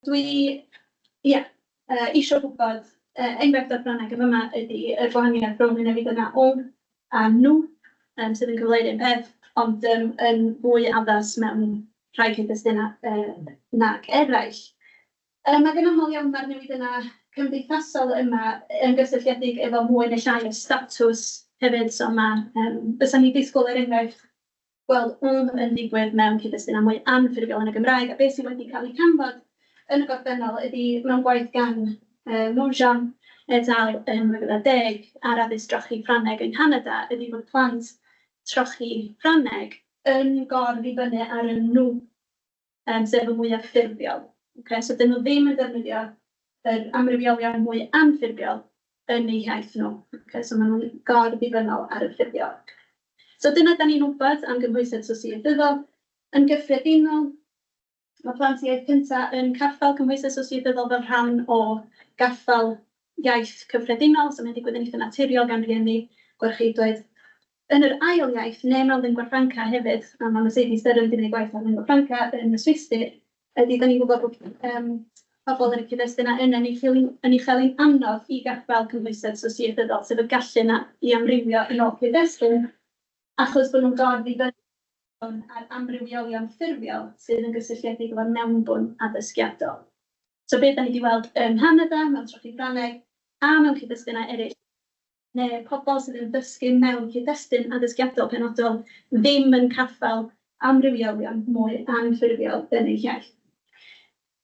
Dwi, ia, isio gwybod, enghraifft o'r Ffrangeg yn fama ydy y gwahaniaeth rhwng y newidynnau on a nous, sydd yn cyfleu'r un peth, ond yn fwy addas mewn rhai cyd-destunau nag eraill. Ac yn aml iawn mae'r newidynnau cymdeithasol yma yn gysylltiedig efo mwy neu llai o statws hefyd. So ma' fysa ni'n disgwyl, er enghraifft, gweld on yn digwydd mewn cyd-destunau mwy anffurfiol yn y Gymraeg, a beth sydd wedi cael ei canfod yn y gorffennol ydy mewn gwaith gan Mongeon et al. Yn 2010 ar addysg drochi Ffrangeg yng Nghanada ydy bod plant trochi Ffrangeg yn gor-ddibynnu ar y nous, sef y mwyaf ffurfiol. Okay? So dyn nhw ddim yn defnyddio yr amrywiolion mwy anffurfiol yn eu hiaith nhw. Okay? So maen nhw'n gor-ddibynnol ar y ffurfiol. So dyna da ni'n wybod am gymhwysedd sosieithyddol. Yn gyffredinol, mae plant iaith cyntaf yn caffael cymhwysedd sosieithyddol fel rhan o gaffael iaith cyffredinol, so mae'n digwydd yn eitha naturiol gan rieni, gwarcheidwaid. Yn yr ail iaith, neu mewn lingua franca hefyd, a mae Mercedes Durham wedi gwneud gwaith ar lingua franca yn y Swistir, ydy da ni'n gwybod bod pobl yn y cyd-destun yna yn ei chael hi'n anodd i gaffael cymhwysedd sosieithyddol, sef y gallu yna i amrywio yn ôl cyd-destun, achos bod nhw'n gor-ddibynnu ar amrywiolion ffurfiol sydd yn gysylltiedig efo'r mewnbwn addysgiadol. So beth da ni wedi weld yng Nghanada, mewn trochi Ffrangeg, a mewn cyd-destunau eraill, neu pobl sydd yn dysgu mewn cyd-destun addysgiadol penodol ddim yn caffael amrywiolion mwy anffurfiol yn eu hiaith.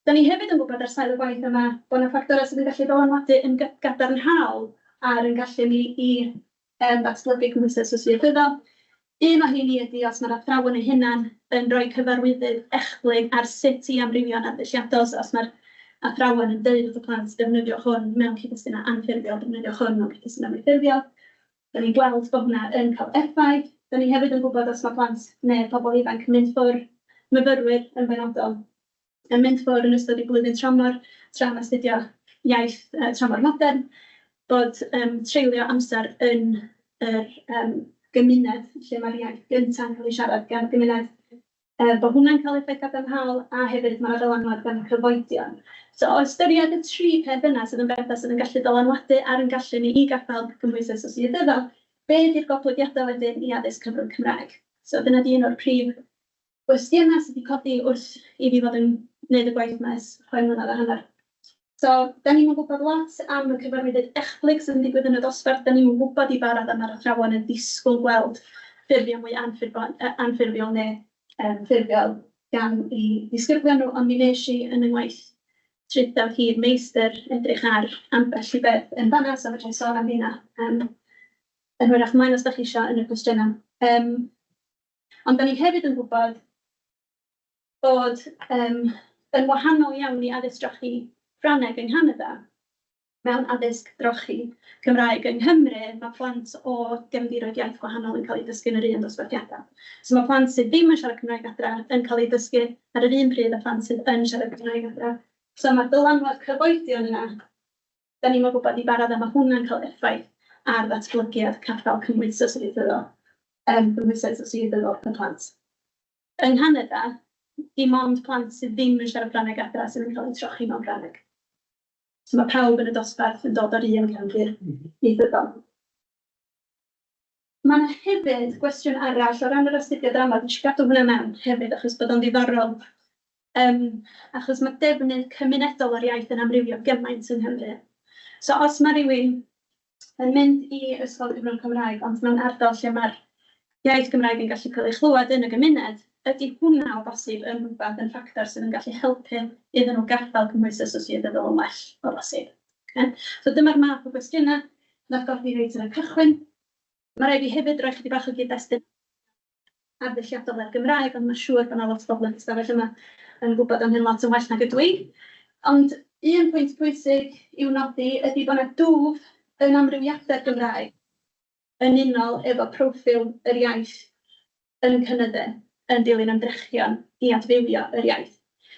Da ni hefyd yn gwybod ar sail y gwaith yma bod yna ffactorau sydd yn gallu dylanwadu yn gadarnhaol ar ein gallu ni i ddatblygu cymhwysedd sosieithyddol. Un o rheini ydy os mae'r athrawon eu hunain yn rhoi cyfarwyddyd echblyg ar sut i amrywio'n arddulliadol. So os mae'r athrawon yn deud wrth y plant, "Defnyddiwch hwn mewn cyd-destunau anffurfiol, defnyddiwch hwn mewn cyd-destunau mwy ffurfiol," da ni'n gweld bod hwnna yn cael effaith. Da ni hefyd yn gwybod os mae plant neu pobl ifanc yn mynd ffwrdd, myfyrwyr yn benodol, yn mynd ffwrdd yn ystod eu blwyddyn tramor, tra'n astudio iaith tramor modern, bod treulio amser yn yr gymuned lle mae'r iaith gyntaf yn cael ei siarad gan y gymuned, bod hwnna'n cael effaith gadarnhaol, a hefyd mae'r dylanwad gan y cyfoedion. So o ystyried y tri peth yna sydd yn bethau sydd yn gallu dylanwadu ar ein gallu ni i gaffael cymhwysedd sosieithyddol, be ydy'r goblygiadau wedyn i addysg cyfrwng Cymraeg? So dyna 'di un o'r prif gwestiynau sydd wedi codi wrth i fi fod yn gwneud y gwaith yma ers 6 mlynedd a hanner. So, da ni'm yn gwybod lot am y cyfarwyddyd echblyg sydd yn digwydd yn y dosbarth. Da ni'm yn gwybod i ba raddau mae'r athrawon yn disgwyl gweld ffurfiau mwy anffurfiol neu ffurfiol gan eu disgyblion nhw, ond mi wnes i yn yng ngwaith traethawd hir meistr edrych ar ambell i beth yn fanna, so fedra i sôn am hynna yn hwyrach ymlaen os da chi isio yn y cwestiynau. Ond da ni hefyd yn gwybod bod yn wahanol iawn i addysg drochi Ffrangeg yng Nghanada, mewn addysg drochi Cymraeg yng Nghymru, mae plant o gefndiroedd iaith gwahanol yn cael eu dysgu yn yr un dosbarthiadau. So mae plant sydd ddim yn siarad Cymraeg adra yn cael eu dysgu ar yr un pryd â phlant sydd yn siarad Cymraeg adra. So mae'r dylanwad cyfoedion yna, da ni'm yn gwybod i ba raddau mae hwnna'n cael effaith ar ddatblygiad caffael cymhwysedd sosieithyddol y plant. Yng Nghanada, dim ond plant sydd ddim yn siarad Ffrangeg adra sydd yn cael eu trochi mewn Ffrangeg. So mae pawb yn y dosbarth yn dod o'r un cefndir ieithyddol. Mae yna hefyd gwestiwn arall o ran yr astudio dramor, nes i gadw hwnna mewn hefyd achos bod o'n ddiddorol. Achos mae defnydd cymunedol o'r iaith yn amrywio gymaint yng Nghymru. So os mae rhywun yn mynd i ysgol gyfrwng Cymraeg, ond mewn ardal lle mae'r iaith Gymraeg yn gallu cael ei chlywed yn y gymuned, ydy hwnna o bosib yn rhywbeth yn ffactor sydd yn gallu helpu iddyn nhw gaffael cymhwysedd sosieithyddol yn well o bosib? Okay? So dyma'r math o gwestiynau nath godi reit yn y cychwyn. Mae rhaid fi hefyd roi chydig bach o gyd-destun arddulliadol ar Gymraeg, ond mae'n siŵr bod yna lot o bobl yn y stafell yma yn gwybod am hyn lot yn well nag ydw i. Ond un pwynt pwysig i'w nodi ydy bod yna dwf yn amrywiadau'r Gymraeg yn unol efo proffil yr iaith yn cynyddu yn dilyn ymdrechion i adfywio yr iaith.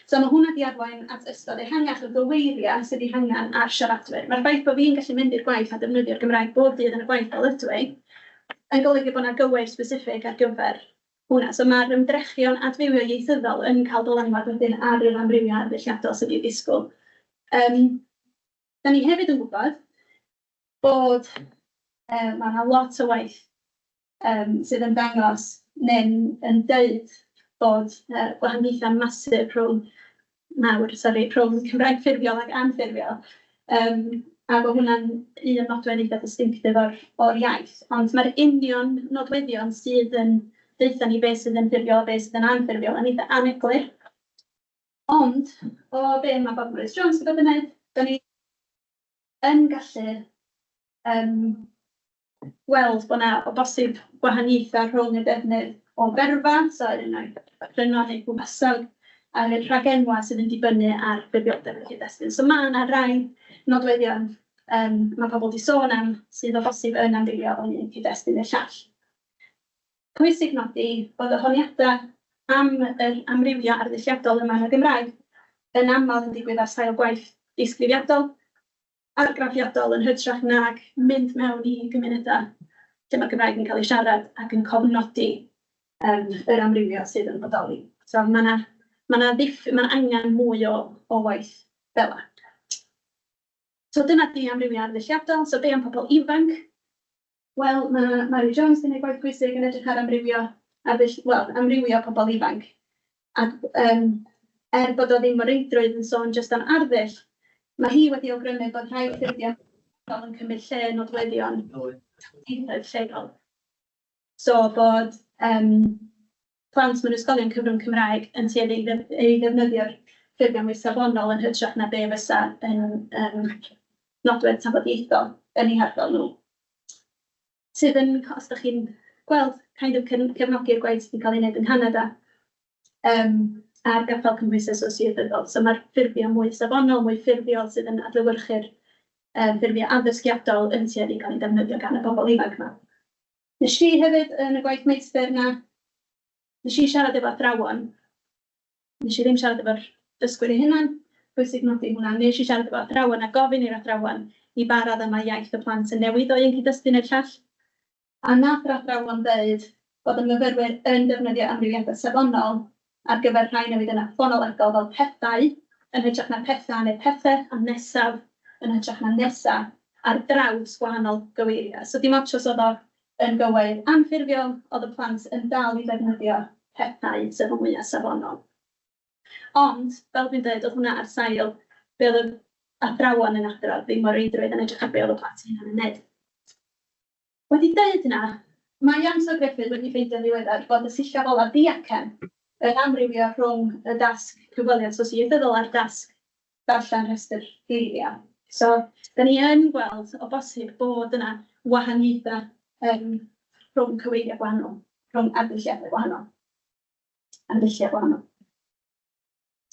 So mae hwnna 'di arwain at ystod ehangach o gyweiriau sydd eu hangen ar siaradwyr. Mae'r ffaith bod fi'n gallu mynd i'r gwaith a defnyddio'r Gymraeg bob dydd yn y gwaith fel ydw i, yn golygu bod 'na gywair specific ar gyfer hwnna. So ma'r ymdrechion adfywio ieithyddol yn cael dylanwad wedyn ar yr amrywio arddulliadol sydd i'w ddisgwyl. Da ni hefyd yn gwybod bod ma' 'na lot o waith sydd yn dangos neu'n yn deud bod gwahaniaethau massive rhwng mawr, sori, rhwng Cymraeg ffurfiol ac anffurfiol. A bod hwnna'n un nodwedd eitha distinctive o'r iaith. Ond mae'r union nodweddion sydd yn deutha ni beth sydd yn ffurfiol a beth sydd yn anffurfiol yn eitha aneglur. Ond o be mae Bob Morris Jones wedi bod yn wneud, da ni yn gallu gweld bod 'na o bosib gwahaniaethau rhwng y defnydd o ferfa, so er enghraifft cryno neu gwmasog, a'r rhagenwa sydd yn dibynnu ar ffurfioldeb y cyd-destun. So ma' 'na rai nodweddion ma' pobl 'di sôn am sydd o bosib yn amrywio o un cyd-destun i'r llall. Pwysig nodi bod y honiadau am yr amrywio arddulliadol yma yn y Gymraeg yn aml yn digwydd ar sail gwaith disgrifiadol, argraffiadol yn hytrach nag mynd mewn i gymunedau lle mae'r Gymraeg yn cael ei siarad ac yn cofnodi yr amrywio sydd yn bodoli. So ma' 'na angen mwy o waith fel 'a. So dyna 'di amrywio arddulliadol. So be am pobl ifanc? Wel, ma' Mary Jones 'di wneud gwaith pwysig yn edrych ar amrywio arddull, wel, amrywio pobl ifanc. Ac er bod o ddim o reidrwydd yn sôn jyst am arddull, ma' hi wedi awgrymu bod rhai ffurfiau yn cymryd lle nodweddion ieithoedd lleol. So bod plant mewn ysgolion cyfrwng Cymraeg yn tueddu i ddefnyddio'r ffurfiau mwy safonol yn hytrach na be fysa yn nodwedd tafodieithol yn eu hardal nhw. Sydd yn, os dach chi'n gweld, kind of cefnogi'r gwaith sydd wedi cael ei wneud yng Nghanada ar gaffael cymhwysedd sosieithyddol. So mae'r ffurfiau mwy safonol, mwy ffurfiol sydd yn adlewyrchu'r ffurfiau addysgiadol yn tueddu i gael eu defnyddio gan y bobl ifanc yma. Nes i hefyd yn y gwaith meistr 'na, nes i siarad efo athrawon. Nes i ddim siarad efo'r dysgwyr eu hunain, pwysig nodi hwnna. Nes i siarad efo athrawon a gofyn i'r athrawon i ba raddau mae iaith y plant yn newid o un cyd-destun i'r llall. A nath yr athrawon ddeud bod y myfyrwyr yn defnyddio amrywiadau safonol ar gyfer rhai newidiadau ffonolegol fel pethau yn hytrach na pethau neu pethau a nesaf yn hytrach na nesa ar draws gwahanol gyweiriau. So dim ots os oedd o yn gywair anffurfiol, oedd y plant yn dal i ddefnyddio pethau sef y mwyaf safonol. Ond, fel dwi'n dweud, oedd hwnna ar sail be oedd y athrawon yn adrodd, ddim o reidrwydd yn edrych ar be oedd y plant eu hunain yn wneud. Wedi deud hynna, mae Ianto Gruffydd wedi ffeindio'n ddiweddar bod y sillaf ola diacen yn amrywio rhwng y dasg cyfweliad sosieithyddol a'r dasg darllen rhestr geiriau. So, da ni yn gweld o bosib bod yna wahaniaethau rhwng cyweiriau gwahanol, rhwng arddulliadau gwahanol, arddulliau gwahanol.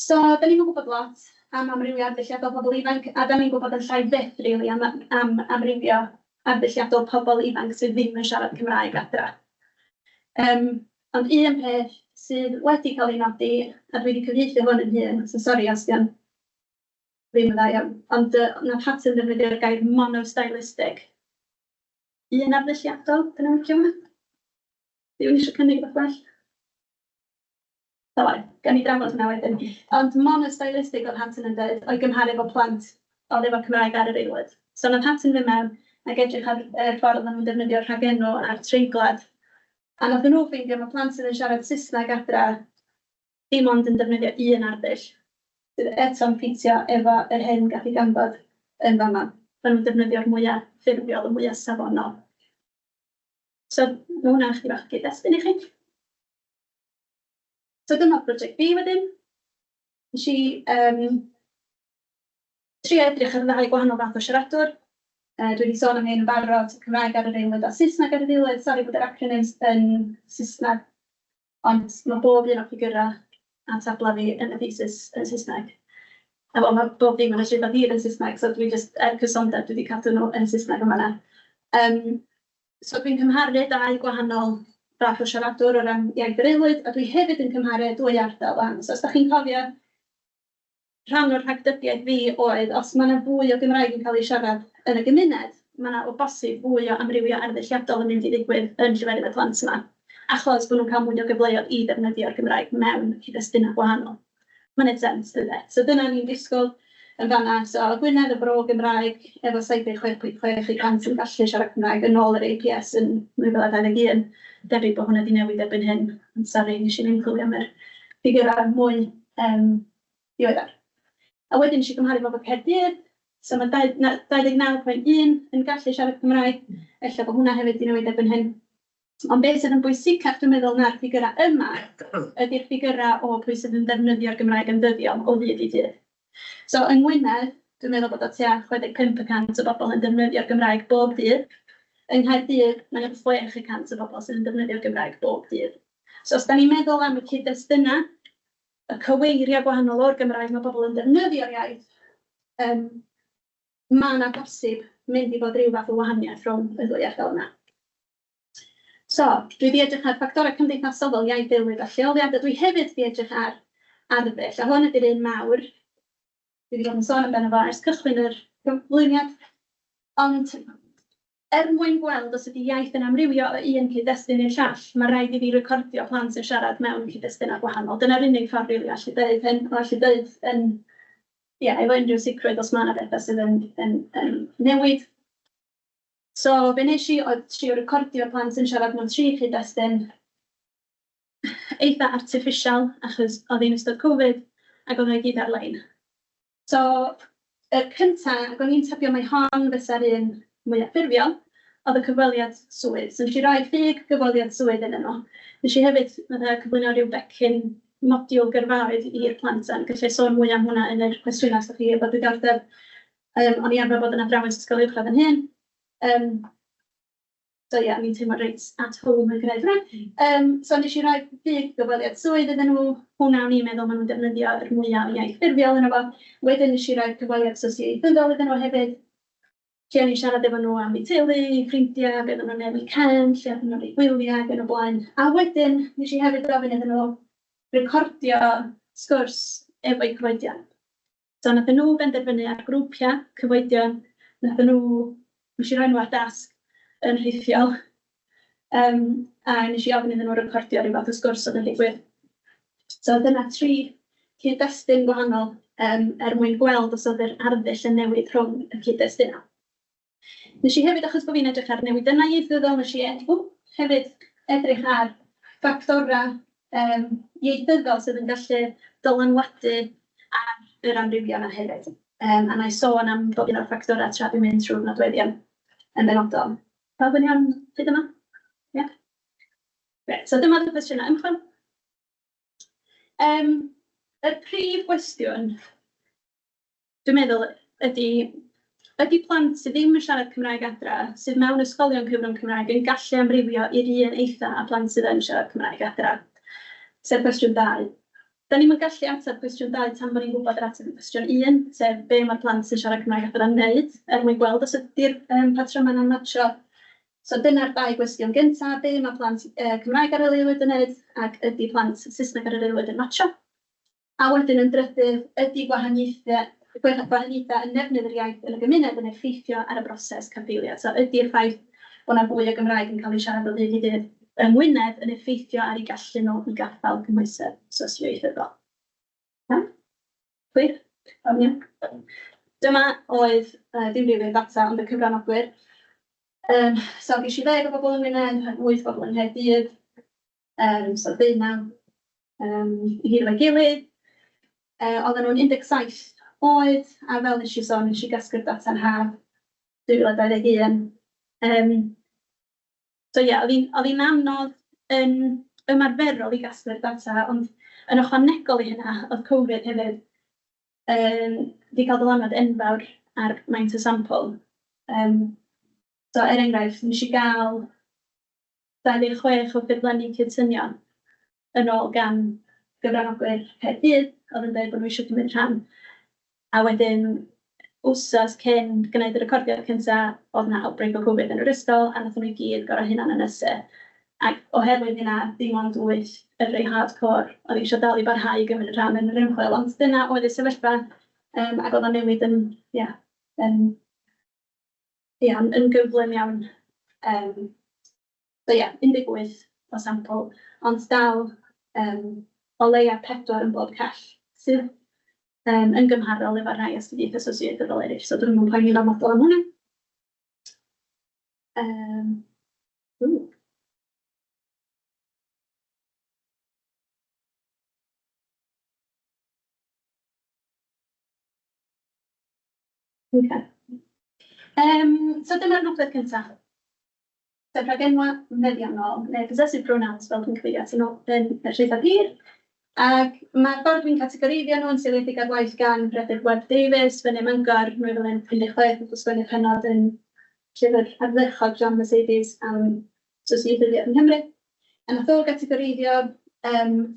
So, da ni'n gwybod lot am amrywio arddulliadol pobl ifanc, a da ni'n gwybod yn llai fyth, really, am amrywio arddulliadol pobl ifanc sydd ddim yn siarad Cymraeg adra. Ond un peth sydd wedi cael ei nodi, a dwi wedi cyfieithu hwn yn hun, so sori os 'di o'n ddim yn dda iawn, ond nath Hatton ddefnyddio'r gair monostylistic. Un arddulliadol, dyna licio hwnna? Rhywun eisiau cynnig rhywbeth well? Ta waeth, gawn ni drafod hwnna wedyn. Ond monostylistic oedd Hatton yn dweud, o'i gymharu efo plant oedd efo Cymraeg ar yr aelwyd. So nath Hatton fynd mewn ac edrych ar yr ffordd oedden nhw'n defnyddio'r rhagenw a'r treiglad. A nath nhw ffeindio mae plant sydd yn siarad Saesneg adra dim ond yn defnyddio un arddull. Sydd eto'n ffitio efo yr hyn gath ei ganfod yn fama. Maen nhw'n defnyddio'r mwyaf ffurfiol, y mwyaf safonol. So mae hwnna'n chydig bach o gyd-destun i chi. So dyma prosiect fi wedyn. Nes i trio edrych ar ddau gwahanol fath o siaradwr. Dwi wedi sôn am hyn yn barod, Cymraeg ar yr aelwyd a Saesneg ar yr aelwyd. Sori bod yr acronyms yn Saesneg, ond mae bob un o'r ffigurau a tabla fi yn y thesis yn Saesneg. A wel, mae bob dim yn y traethawd hir yn Saesneg, so dwi jyst, er cysondeb, dwi wedi cadw nhw yn Saesneg yn fan'na. So dwi'n cymharu dau gwahanol fath o siaradwr o ran iaith yr aelwyd, a dwi hefyd yn cymharu dwy ardal wahanol. So os dach chi'n cofio, rhan o'r rhagdybiaeth fi oedd, os mae yna fwy o Gymraeg yn cael ei siarad yn y gymuned, mae yna o bosib fwy o amrywio arddulliadol yn mynd i ddigwydd yn lleferydd y plant yma. Achos bod nhw'n cael mwy o gyfleoedd i ddefnyddio'r Gymraeg mewn cyd-destunau gwahanol. Mae'n neud sense, dydy? So dyna ni'n disgwyl yn fan'na. So Gwynedd, y Fro Gymraeg, efo 76.6% yn gallu siarad Cymraeg yn ôl yr APS yn 2021. Debyg bod hwnna 'di newid erbyn hyn, ond sori, wnes i ddim chwilio am yr ffigurau mwy diweddar. A wedyn wnes i gymharu fo efo Caerdydd, so ma' dau na- 29.1 yn gallu siarad Cymraeg, ella bod hwnna hefyd 'di newid erbyn hyn. Ond beth sydd yn bwysicach, dwi'n meddwl, na'r ffigurau yma ydy'r ffigurau o pwy sydd yn defnyddio'r Gymraeg yn ddyddiol o ddydd i ddydd. So yng Ngwynedd, dwi'n meddwl bod o tua 65% o bobl yn defnyddio'r Gymraeg bob dydd. Yng Nghaerdydd, mae o 6% o bobl sydd yn defnyddio'r Gymraeg bob dydd. So os da ni'n meddwl am y cyd-destunau, y cyweiriau gwahanol o'r Gymraeg mae bobl yn defnyddio'r iaith, ma' 'na bosib mynd i fod ryw fath o wahaniaeth rhwng y ddwy ardal yna. So, dwi 'di edrych ar ffactorau cymdeithasol fel iaith, aelwyd a lleoliad, a dwi hefyd 'di edrych ar arddull, a hwn ydy'r un mawr. Dwi 'di bod yn sôn amdano fo ers cychwyn yr cyflwyniad, ond er mwyn gweld os ydy iaith yn amrywio o un cyd-destun i'r llall, mae rhaid i fi recordio plant yn siarad mewn cyd-destunau gwahanol. Dyna'r unig ffordd rili allu deud hyn, o allu deud yn, ia, efo unrhyw sicrwydd os mae 'na bethau sydd yn newid. So be wnes i oedd trio recordio'r plant yn siarad mewn tri chyd-destun eitha artiffisial, achos oedd hi'n ystod Covid ac oedd o i gyd ar-lein. So y cynta, ac o'n i'n tybio mai hon fysa'r un mwya ffurfiol, oedd y cyfweliad swydd. So wnes i roi ffug gyfweliad swydd iddyn nhw. Wnes i hefyd fatha cyflwyno ryw becyn modiwl gyrfaoedd i'r plant, a gallai sôn mwy am hwnna yn yr cwestiynau os ydych chi efo diddordeb. O'n i arfer bod yn athrawes ysgol uwchradd yn hŷn. So ie, o'n i'n teimlo reit at home yn gwneud hwnna. So wnes i roi ffug gyfweliad swydd iddyn nhw. Hwnna o'n i'n meddwl maen nhw'n defnyddio yr mwyaf o iaith ffurfiol yno fo. Wedyn wnes i roi cyfweliad sosioieithyddol iddyn nhw hefyd, lle o'n i'n siarad efo nhw am eu teulu, eu ffrindiau, be oedden nhw'n neud weekend, lle oedden nhw'n eu gwyliau ac yn y blaen. A wedyn wnes i hefyd gofyn iddyn nhw recordio sgwrs efo'u cyfoedion. So wnaethon nhw benderfynu ar grwpiau cyfoedion, wnaethon nhw, wnes i roi nhw ar dasg yn rhithiol, a wnes i ofyn iddyn nhw recordio ryw fath o sgwrs oedd yn digwydd. So dyna tri cyd-destun gwahanol er mwyn gweld os oedd yr arddull yn newid rhwng y cyd-destunau. Wnes i hefyd, achos bod fi'n edrych ar newidynnau ieithyddol, wnes i ww, hefyd edrych ar ffactorau ieithyddol sydd yn gallu dylanwadu ar yr amrywion yna hefyd. A wna i sôn am bob un o'r ffactorau tra dwi'n mynd trwy'r nodweddion yn benodol. Pawb yn iawn hyd yma? Ie? Reit, so dyma dy cwestiynau ymchwil. Y prif gwestiwn, dwi'n meddwl, ydy, ydy plant sydd ddim yn siarad Cymraeg adra, sydd mewn ysgolion cyfrwng Cymraeg, yn gallu amrywio i'r un eitha â plant sydd yn siarad Cymraeg adra? Sef cwestiwn dau. Da ni'm yn gallu ateb cwestiwn dau tan bod ni'n gwybod yr ateb i cwestiwn un, sef be mae'r plant sy'n siarad Cymraeg adra'n wneud, er mwyn gweld os ydy'r patrymau yna'n matcho. So dyna'r dau gwestiwn gynta, be mae plant Cymraeg ar yr aelwyd yn wneud, ac ydy plant Saesneg ar yr aelwyd yn matcho? A wedyn yn drydydd, ydy gwahaniaethau yn nefnydd yr iaith yn y gymuned yn effeithio ar y broses caffaeliad? So ydy'r ffaith bod 'na fwy o Gymraeg yn cael ei siarad o ddydd i ddydd yng Ngwynedd yn effeithio ar eu gallu nhw i gaffael cymhwysedd sosioieithyddol? Iawn? Clir? Pawb yn iawn? Dyma oedd, dim rili y data, ond y cyfranogwyr. So ges i 10 o bobl yng Ngwynedd, 8 o bobl yng Nghaerdydd, so 19 i gyd efo'i gilydd. Oedden nhw'n 17 oed, a fel wnes i sôn, wnes i gasglu'r data'n haf 2021. So ie, oedd hi'n anodd yn ymarferol i gasglu'r data, ond yn ychwanegol i hynna, oedd Covid hefyd 'di cael dylanwad enfawr ar maint y sampl. So er enghraifft, wnes i gael 26 o ffurflenni cydsynion yn ôl gan gyfranogwyr Caerdydd oedd yn dweud bod nhw eisiau cymryd rhan. A wedyn, wsos cyn gwneud y recordiad cynta, oedd 'na outbreak o Covid yn yr ysgol, a wnaethon nhw i gyd gorfod hunan ynysu. Ac oherwydd hynna, dim ond wyth y rhai hardcore oedd eisiau dal i barhau i gymryd rhan yn yr ymchwil. Ond dyna oedd y sefyllfa, ac oedd o'n newid yn, ia, yn, ia, yn gyflym iawn. So ie, 18. o sampl, ond dal o leia pedwar yn bob cell, sydd yn gymharol efo rhai astudiaethau sosieithyddol eraill. So dwi'm yn poeni'n ormodol am hwnna. Ww. Okay. So dyma'r nodwedd cyntaf. Sef rhagenwa meddiannol, neu possessive pronouns fel dwi'n cyfeirio atyn nhw yn y traethawd hir. Ac mae'r ffordd dwi'n categoreiddio nhw yn seiliedig ar waith gan Peredur Webb Davies, fyny ym Mangor, 2016, wrth sgwennu pennod yn llyfr ardderchog John Mercedes am sosieithyddiaeth yng Nghymru. A nath o gategoreiddio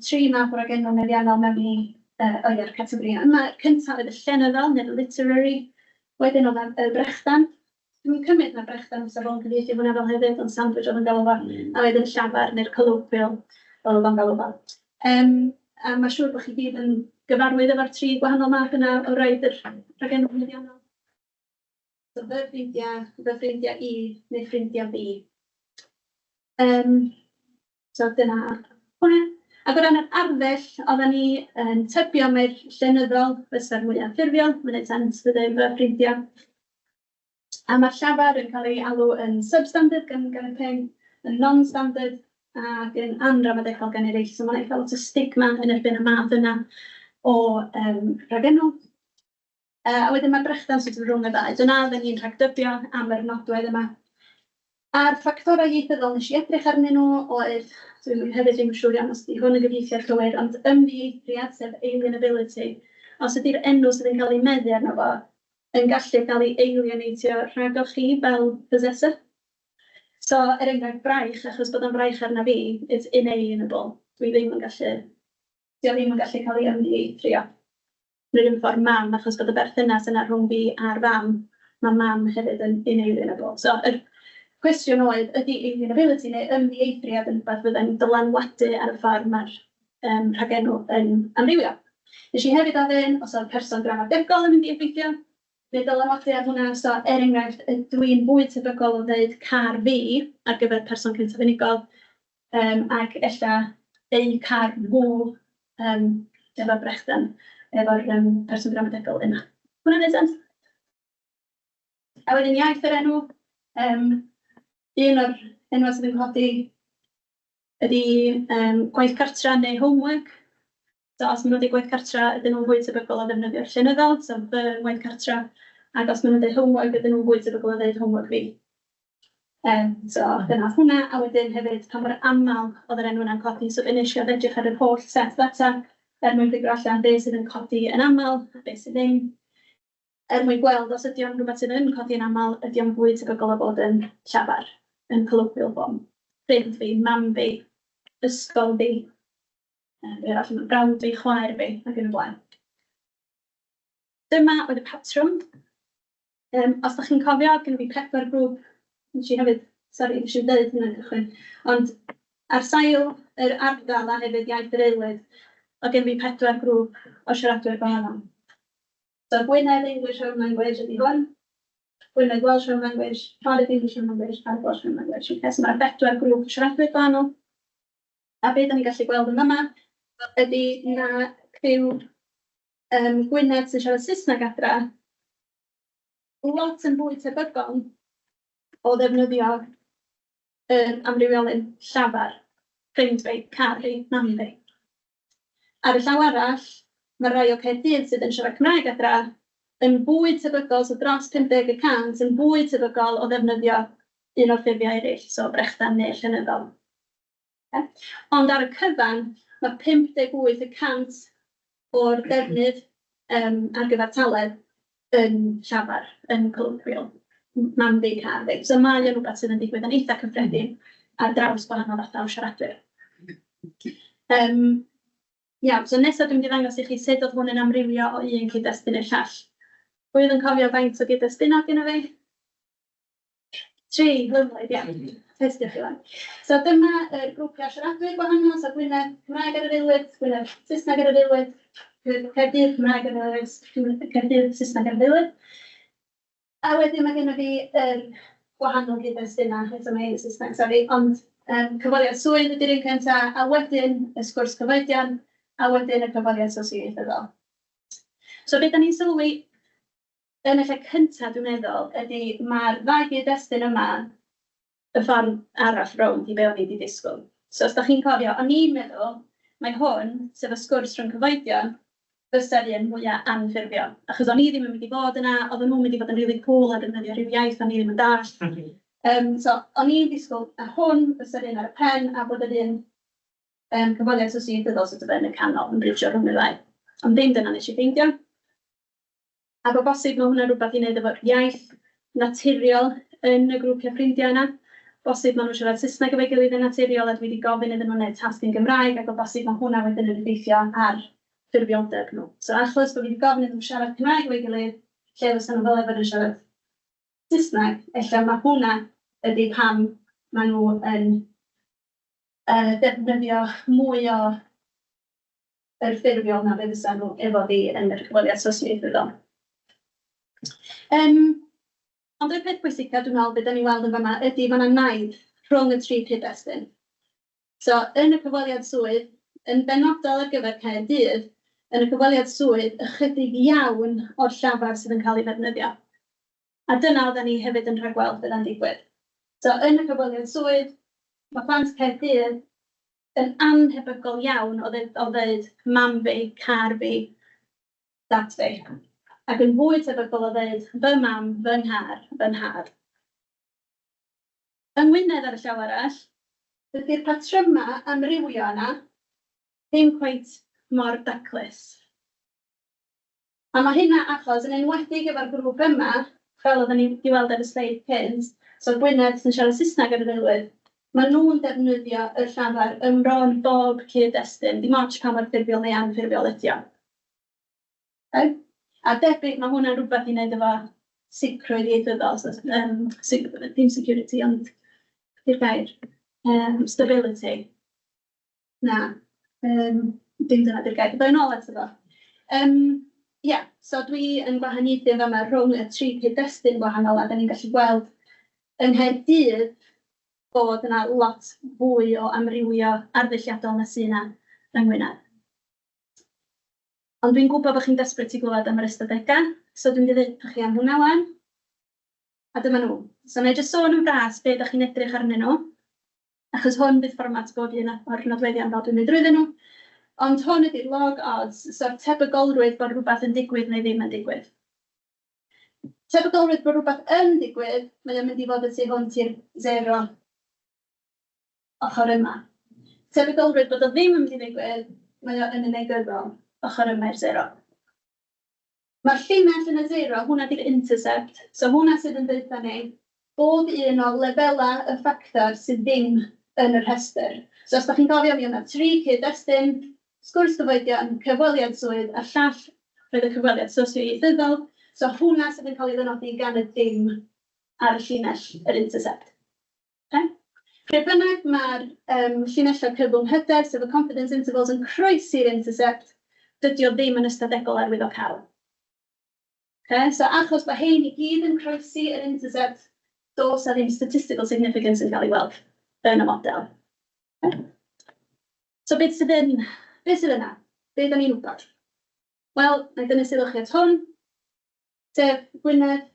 tri math o ragenw meddiannol mewn i o ie'r categorïau yma. Cyntaf oedd y llenyddol, neu'r literary. Wedyn oedd y brechdan. Dwi'n cymryd na brechdan fysa fo'n cyfieithu hwnna fel hefyd, ond sandwich oedd yn galw fo. A wedyn llafar neu'r colloquial fel oedd o'n galw fo. A mae'n siŵr bod chi gyd yn gyfarwydd efo'r tri gwahanol math yna o roid yr rhagenw meddiannol. So fy ffrindiau, fy ffrindiau i, neu ffrindiau fi. So dyna hwnna. Ac o ran yr arddull, oedden ni yn tybio mai'r llenyddol fysa'r mwyaf ffurfiol, mae'n neud sense dydy, fy ffrindiau. A mae'r llafar yn cael ei alw yn substandard gan Gareth Ping, yn non-standard ac yn anramadegol gan eraill. So mae'n eitha lot o stigma yn erbyn y math yna o rhagenw. A wedyn mae'r brechdan sort of rhwng y ddau. Dyna oedden ni'n rhagdybio am yr nodwedd yma. A'r ffactorau ieithyddol nes i edrych arnyn nhw oedd, dwi'n hefyd ddim yn siŵr iawn os ydy hwn yn gyfieithiad cywir, ond ymddieithriad, sef alienability. Os ydy'r enw sydd yn cael ei meddu arno fo yn gallu cael ei alienatio rhagoch chi fel possessor. So, er enghraifft, braich, achos bod o'n fraich arna fi, it's inalienable. Dwi ddim yn gallu, di o ddim yn gallu cael ei ymddieithrio. Yn yr un ffordd mam, achos bod y berthynas yna rhwng fi a'r fam, mae mam hefyd yn inalienable. So, yr cwestiwn oedd, ydy alienability neu ymddieithriad yn rhywbeth fydda'n dylanwadu ar y ffordd mae'r rhagenw yn amrywio? Nes i hefyd ofyn os oedd person gramadegol yn mynd i effeithio neu dylanwadu ar hwnna. So, er enghraifft, ydw i'n fwy tebygol o ddeud car fi ar gyfer person cyntaf unigol, ac ella eu car nhw efo'r brechdan, efo'r person gramadegol yna. Hwnna'n neud sens? A wedyn iaith yr enw, un o'r enwau sydd yn codi ydy gwaith cartra neu homework. So os maen nhw'n dweud gwaith cartra, ydyn nhw'n fwy tebygol o ddefnyddio'r llenyddol, so fy ngwaith cartra, ac os maen nhw'n dweud homework, ydyn nhw'n fwy tebygol o ddeud homework fi. So dyna oedd hwnna, a wedyn hefyd pa mor aml oedd yr enw yna'n codi. So be wnes i oedd edrych ar yr holl set ddata er mwyn ffigro allan beth sydd yn codi yn aml a beth sydd ddim. Er mwyn gweld os ydy o'n rhywbeth sydd yn codi yn aml, ydy o'n fwy tebygol o fod yn llafar, yn colloquial form. Ffrind fi, mam fi, ysgol fi, be arall, brawd fi, chwaer fi, ac yn y blaen. Dyma oedd y patrwm. Os ydych chi'n cofio, gen i fi pedwar grŵp, nes i hefyd, sori, nes i ddeud hynna'n cychwyn, ond ar sail yr ardal a hefyd iaith yr aelwyd, oedd gen fi pedwar grŵp o siaradwyr gwahanol. So Gwynedd English Home Language ydy hwn, Gwynedd Welsh Home Language, Cardiff English Home Language, Cardiff Welsh Home Language. Okay, so mae'r bedwar grŵp o siaradwyr gwahanol. A be da ni'n gallu gweld yn yma ydy na criw Gwynedd sy'n siarad Saesneg adra lot yn fwy tebygol o ddefnyddio yr amrywiolyn llafar, ffrind fi, car fi, mam fi. Ar y llaw arall, mae rai o Caerdydd sydd yn siarad Cymraeg adra yn fwy tebygol, so dros 50% yn fwy tebygol o ddefnyddio un o'r ffurfiau eraill, so brechdan neu llenyddol. Okay. Ond ar y cyfan, mae 58% o'r defnydd ar gyfartaledd yn llafar, yn colloquial, mam fi, car fi. So mae o'n rhywbeth sydd yn digwydd yn eitha cyffredin ar draws gwahanol fathau o siaradwyr. Iawn, so nesaf dwi'n mynd i ddangos i chi sut oedd hwn yn amrywio o un cyd-destun i'r llall. Pwy oedd yn cofio faint o gyd-destunau gyda fi? Tri, lyfli, iawn. Testio chi wan. So dyma yr grwpiau siaradwyr gwahanol, so Gwynedd Cymraeg ar yr aelwyd, Gwynedd Saesneg ar yr aelwyd, Caerdydd Cymraeg ar yr aelwyd, Caerdydd Saesneg ar yr aelwyd. A wedyn mae gennym fi yr gwahanol gyd-destunau, eto mae hyn yn Saesneg, sori, ond Cyfweliad swydd ydy'r un cynta, a wedyn y sgwrs cyfoedion, a wedyn y cyfweliad sosioieithyddol. So be da ni'n sylwi yn y lle cynta, dwi'n meddwl, ydy mae'r ddau gyd-destun yma y ffordd arall rownd i be o'n i wedi disgwyl. So os da chi'n cofio, o'n i'n meddwl mae hwn, sef y sgwrs rhwng cyfoedion, fysa'r un mwyaf anffurfiol. Achos o'n i ddim yn mynd i fod yna, oedden nhw'n mynd i fod yn really cool a defnyddio rhyw iaith o'n i ddim yn dallt. So o'n i'n disgwyl a hwn fysa'r un ar y pen a bod yr un cyfweliad sosioieithyddol sort of yn y canol yn bridgio rhwng y ddau. Ond ddim dyna nes i ffeindio. Ac o bosib mae hwnna'n rhywbeth i wneud efo'r iaith naturiol yn y grwpiau ffrindiau yna. Bosib maen nhw'n siarad Saesneg efo'i gilydd yn naturiol a dwi wedi gofyn iddyn nhw wneud tasg yn Gymraeg ac o bosib mae hwnna wedyn yn effeithio ar ffurfioldeb nhw. So achos bod fi wedi gofyn iddyn nhw siarad Cymraeg efo'i gilydd, lle fysa nhw fel arfer yn siarad Saesneg, ella mae hwnna ydy pam maen nhw yn defnyddio mwy o yr ffurfiol na be fysa nhw efo fi yn yr cyfweliad sosioieithyddol. Ond y peth pwysica, dwi'n meddwl, be da ni'n weld yn fama ydy mae yna naid rhwng y tri cyd-destun. So, yn y cyfweliad swydd, yn benodol ar gyfer Caerdydd, yn y cyfweliad swydd, ychydig iawn o'r llafar sydd yn cael ei ddefnyddio. A dyna oedden ni hefyd yn rhagweld fydda'n digwydd. So, yn y cyfweliad swydd, mae plant Caerdydd yn annhebygol iawn o ddeud "mam fi, car fi, dad fi". Ac yn fwy tebygol o ddeud fy mam, fy nghar, fy nhad. Yng Ngwynedd, ar y llaw arall, dydy'r patryma amrywio yna ddim cweit mor daclus. A mae hynna achos, yn enwedig efo'r grŵp yma, fel oedden ni wedi weld ar y sleid cynt, so Gwynedd sy'n siarad Saesneg ar yr aelwyd, maen nhw'n defnyddio y llafar ym mron bob cyd-destun, dim ots pa mor ffurfiol neu anffurfiol ydi o. Okay? A debyg mae hwnna'n rhywbeth i wneud efo sicrwydd ieithyddol, so, dim security, ond di'r gair, stability. Na, dim dyna di'r gair. Ddo i'n ôl ato fo. Yeah, so dwi yn gwahaniaethu yn fama rhwng y tri cyd-destun gwahanol a da ni'n gallu gweld yng Nghaerdydd bod yna lot fwy o amrywio arddulliadol na sydd yna yng Ngwynedd. Ond dwi'n gwybod bod chi'n desperate i glywed am yr ystadegau, so dwi'n mynd i ddeud wrthych chi am hwnna wan. A dyma nhw. So wna i jyst sôn yn fras be ydych chi'n edrych arnyn nhw, achos hwn bydd fformat bob un o'r nodweddion fel dwi'n mynd drwyddyn nhw. Ond hwn ydy'r log odds, so'r tebygolrwydd bod rhywbeth yn digwydd neu ddim yn digwydd. Tebygolrwydd bod rhywbeth yn digwydd, mae o'n mynd i fod y tu hwnt i'r 0 ochr yma. Tebygolrwydd bod o ddim yn mynd i ddigwydd, mae o yn y negyddol ochr yma i'r 0. Mae'r llinell yn y 0, hwnna di'r intercept. So hwnna sydd yn deutha ni bob un o lefelau y ffactor sydd ddim yn y rhestr. So os da chi'n cofio, mi yna tri cyd-destun: sgwrs gyfoedion, cyfweliad swydd, a'r llall roedd y cyfweliad sosioieithyddol. So hwnna sydd yn cael ei ddynodi gan y dim ar y llinell, yr intercept. Okay? Pryd bynnag mae'r llinellau cyfwng hyder, sef y confidence intervals, yn croesi'r intercept, dydy o ddim yn ystadegol arwyddocaol. Okay? So achos mae hein i gyd yn croesi yr intercept, does 'na ddim statistical significance yn cael ei weld yn y model. Okay? So beth sydd yna? Be da ni'n wybod? Wel, na i dynnu sylw chi at hwn, sef Gwynedd,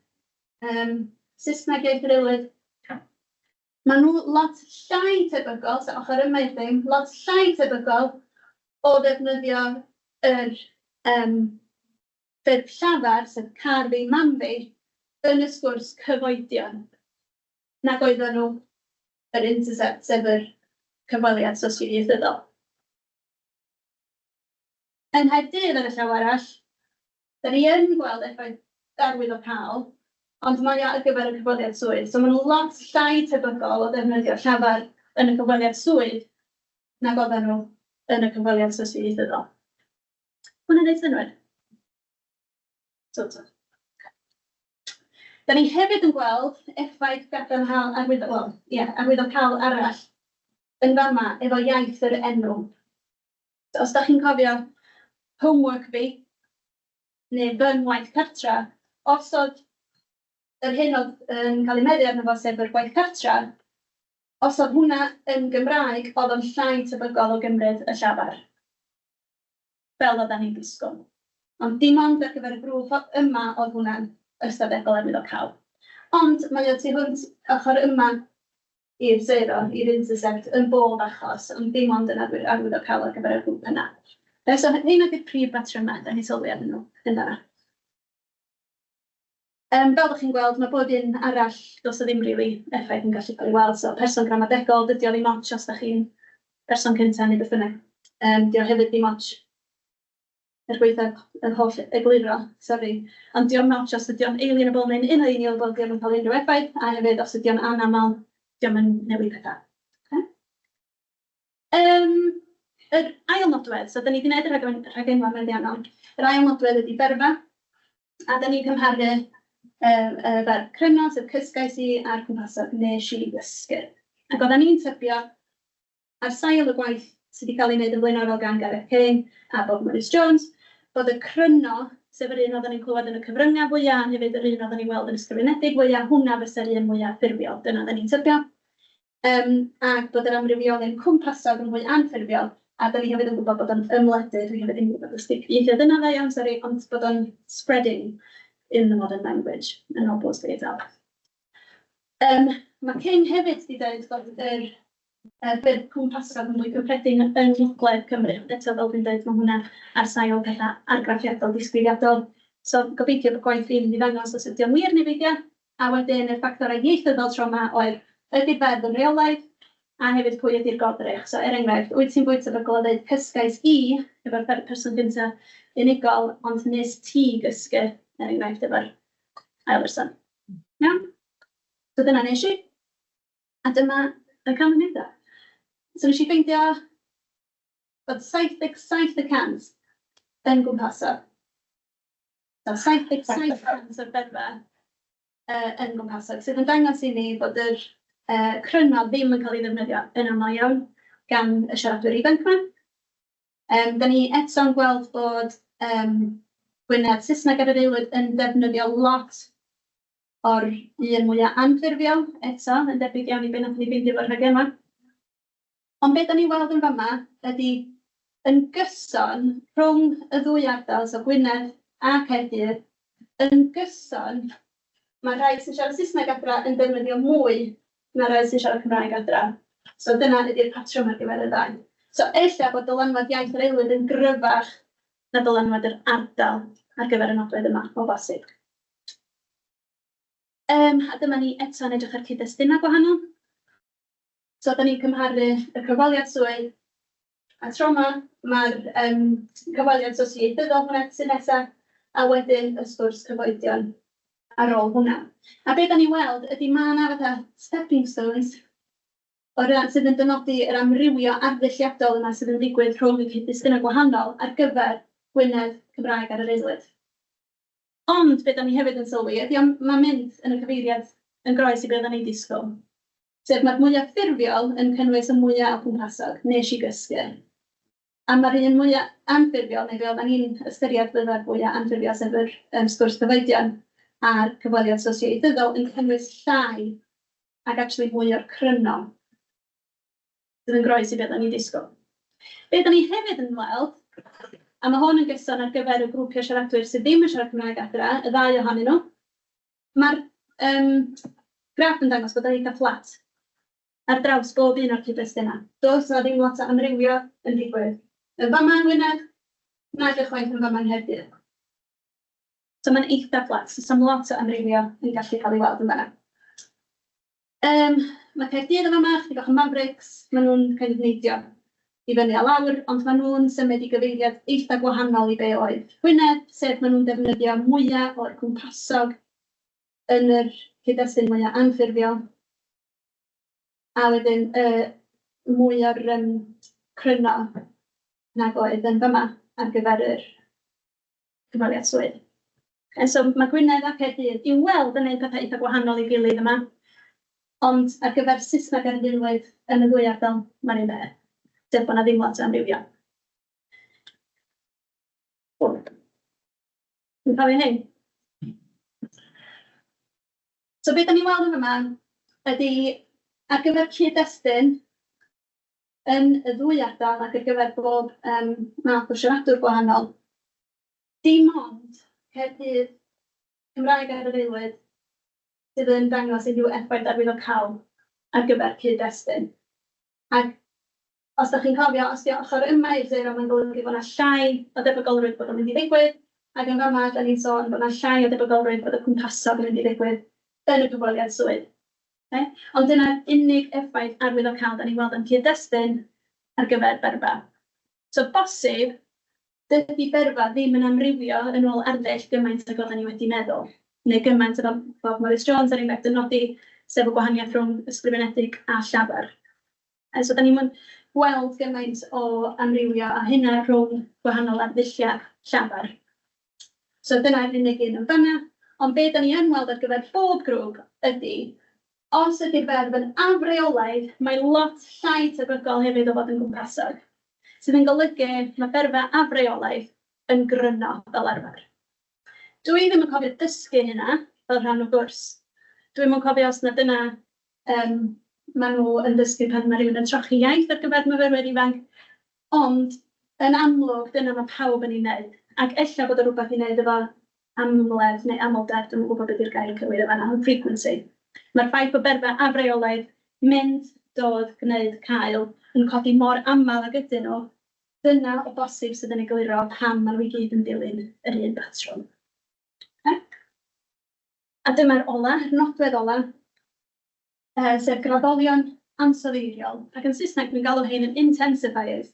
Saesneg iaith yr aelwyd. Maen nhw lot llai tebygol, so ochr yma i'r ddim, lot llai tebygol o ddefnyddio yr ffurf llafar, sef car fi, mam fi, yn y sgwrs cyfoedion, nag oedden nhw yr intercept, sef yr cyfweliad sosioieithyddol. Yng Nghaerdydd, ar y llaw arall, da ni yn gweld effaith arwyddocaol, ond mae o ar gyfer y cyfweliad swydd. So maen nhw lot llai tebygol o ddefnyddio llafar yn y cyfweliad swydd nag oedden nhw yn y cyfweliad sosioieithyddol. Hwnna'n neud synnwyr? Sort of. Da ni hefyd yn gweld effaith gadarnhaol arwyddo, wel, ie, arwyddocaol arall yn fama efo iaith yr enw. So, os da chi'n cofio homework fi, neu fy ngwaith cartra, os oedd yr hyn oedd yn cael ei meddu arno fo, sef yr gwaith cartra, Os oedd hwnna yn Gymraeg, oedd o'n llai tebygol o gymryd y llafar, fel oeddan ni'n disgwyl. Ond dim ond ar gyfer y grŵp yma oedd hwnna'n ystadegol arwyddocaol. Ond mae o tu hwnt ochr yma i'r sero, i'r intercept, yn bob achos, ond dim ond yn arwyddocaol ar gyfer y grŵp yna. So heina 'di'r prif batrymau da ni'n sylwi arnyn nhw yn fan'na. Fel dach chi'n gweld, mae bob un arall, does 'na ddim rili effaith yn gallu cael ei weld. So person gramadegol, dydy o ddim ots os dach chi'n person cynta neu beth bynnag. 'Di o hefyd ddim ots, er gwaethaf yr holl egluro, sori, ond 'di o'm ots os ydy o'n alienable neu'n inalienable, 'di o'm yn cael unrhyw effaith, a hefyd os ydy o'n anaml, 'di o'm yn newid pethau. Okay? Yr ail nodwedd, so da ni wedi gwneud y rhagenwau meddiannol. Yr ail nodwedd ydy berfa, a da ni'n cymharu y ferf cryno, sef "cysgais i", a'r cwmpasog "nes i gysgu". Ac oedden ni'n tybio, ar sail y gwaith sydd wedi cael ei wneud yn flaenorol gan Gareth King a Bob Morris Jones, bod y cryno, sef yr un oedden ni'n clywed yn y cyfryngau fwyaf, a hefyd yr un oedden ni'n weld yn ysgrifenedig fwyaf, hwnna fysa'r un mwyaf ffurfiol. Dyna oedden ni'n tybio. Ac bod yr amrywiolyn cwmpasog yn fwy anffurfiol, a da ni hefyd yn gwybod bod o'n ymledu, dwi hefyd yn gwybod os ieithiau dyna dda iawn, sori, ond bod o'n spreading in the modern language, yn ôl Bosley et al. Mae King hefyd wedi dweud bod yr ffurf cwmpasog yn fwy cyffredin yng Ngogledd Cymru. Eto, fel dwi'n dweud, mae hwnna ar sail pethau argraffiadol, disgrifiadol. So gobeithio bod gwaith fi'n mynd i ddangos os ydy o'n wir neu beidio. A wedyn y ffactorau ieithyddol tro yma oedd ydy'r ferf yn rheolaidd, a hefyd pwy ydy'r goddrych. So er enghraifft, wyt ti'n fwy tebygol o ddeud "cysgais i" efo'r person gyntaf unigol, ond "nes ti gysgu", er enghraifft, efo'r ail berson. Iawn? So dyna nes i. A dyma y canlyniadau. So nes i ffeindio bod 77% yn gwmpasog. So 77% o'r berfa yn gwmpasog, sydd yn dangos i ni bod yr cryno ddim yn cael ei ddefnyddio yn aml iawn gan y siaradwyr ifanc yma. Da ni eto'n gweld bod Gwynedd Saesneg ar yr aelwyd yn defnyddio lot o'r un mwyaf anffurfiol, eto, yn debyg iawn i be wnaethon ni ffeindio efo'r rhagenwa. Ond be da ni'n weld yn fama ydy yn gyson rhwng y ddwy ardal, so Gwynedd a Caerdydd, yn gyson mae rhai sy'n siarad Saesneg adra yn defnyddio mwy na rhai sy'n siarad Cymraeg adra. So dyna ydy'r patrwm ar gyfer y ddau. So ella bod dylanwad iaith yr aelwyd yn gryfach na dylanwad yr ardal ar gyfer y nodwedd yma, o bosib. A dyma ni eto'n edrych ar cyd-destunau gwahanol. So, da ni'n cymharu y cyfweliad swydd, a tro yma mae'r cyfweliad sosioieithyddol hwnna sydd nesaf, a wedyn y sgwrs cyfoedion ar ôl hwnna. A be da ni'n weld ydy mae yna fatha stepping stones o ran sydd yn dynodi yr amrywio arddulliadol yma sydd yn digwydd rhwng y cyd-destunau gwahanol ar gyfer Gwynedd Cymraeg ar yr aelwyd. Ond be da ni hefyd yn sylwi ydy mae'n mynd yn y cyfeiriad yn groes i be oedden ni'n disgwyl. Sef mae'r mwyaf ffurfiol yn cynnwys y mwyaf o cwmpasog, "nes i gysgu". A mae'r un mwyaf anffurfiol, neu be oedden ni'n ystyried fydda'r fwyaf anffurfiol, sef yr sgwrs cyfoedion a'r cyfweliad sosioieithyddol, yn cynnwys llai ac actually mwy o'r cryno, sydd yn groes i beth o'n ni'n disgwyl. Be da ni hefyd yn weld, a mae hwn yn gyson ar gyfer y grwpiau siaradwyr sydd ddim yn siarad Cymraeg adra, y ddau ohonyn nhw, mae'r graff yn dangos bod o'n eitha fflat ar draws bob un o'r cyd-destunau. Does 'na ddim lot o amrywio yn digwydd yn fama yng Ngwynedd, nag ychwaith yn fama yng Nghaerdydd. So mae'n eitha fflat, so 'sa'm lot o amrywio yn gallu cael ei weld yn fanna. Mae Caerdydd yn fama, chydig bach o Mavericks, maen nhw'n kind of neidio i fyny a lawr, ond maen nhw'n symud i gyfeiriad eitha gwahanol i be oedd Gwynedd, sef maen nhw'n defnyddio mwyaf o'r cwmpasog yn yr cyd-destun mwyaf anffurfiol, a wedyn mwy o'r cryno nag oedd yn fyma ar gyfer yr cyfweliad swydd. And so mae Gwynedd a Caerdydd i'w weld yn gwneud pethau eitha gwahanol i'w gilydd yma, ond ar gyfer Saesneg ar yr aelwyd yn y ddwy ardal, mae'r un peth, sef bod 'na ddim lot o amrywio. Dwi'n cofio hyn. So beth da ni'n weld yn yma ydy Ar gyfer cyd-destun, yn y ddwy ardal ac ar gyfer bob math o siaradwr gwahanol, dim ond Caerdydd, Cymraeg ar yr Aelwyd sydd yn dangos unrhyw effaith arwyddocaol ar gyfer cyd-destun. Ac os dach chi'n cofio, os 'di ochr yma i'r sero, mae'n golygu bod 'na llai o debygolrwydd bod o'n mynd i ddigwydd, ac yn fama dan ni'n sôn bod 'na llai o debygolrwydd bod y cwmpasog yn mynd i ddigwydd yn y cyfweliad swydd. Ocê? Ond dyna'r unig effaith arwyddocaol dan ni'n weld am cyd-destun ar gyfer berfa. So bosib, dydy berfa ddim yn amrywio yn ôl arddull gymaint ag oedden ni wedi meddwl, neu gymaint efo Bob Morris Jones er enghraifft yn nodi, sef y gwahaniaeth rhwng ysgrifenedig a llafar. A so dan ni'm yn gweld gymaint o amrywio a hynna rhwng gwahanol arddulliau llafar. So dyna'r unig un yn fan'na. Ond be dan ni yn weld ar gyfer bob grŵp ydy, os ydy'r ferf yn afreolaidd, mae lot llai tebygol hefyd o fod yn gwmpasog, sydd yn golygu mae berfau afreolaidd yn gryno fel arfer. Dwi ddim yn cofio dysgu hynna fel rhan o gwrs. Dwi'm yn cofio os na dyna maen nhw yn dysgu pan mae rhywun yn trochi iaith ar gyfer myfyrwyr ifanc, ond yn amlwg dyna mae pawb yn ei wneud, ac ella bod o rywbeth i wneud efo amledd neu amlder, dwi'm yn gwybod be 'di'r gair cywir yn fan'na, ond frequency. Mae'r ffaith bod berfau afreolaidd, mynd, dod, gwneud, cael, yn codi mor aml ag ydyn nhw, dyna o bosib sydd yn egluro pam maen nhw i gyd yn dilyn yr un patrwm. Ocê? A dyma'r ola, yr nodwedd ola, sef graddolion ansoddeiriol. Ac yn Saesneg dwi'n galw hein yn intensifiers,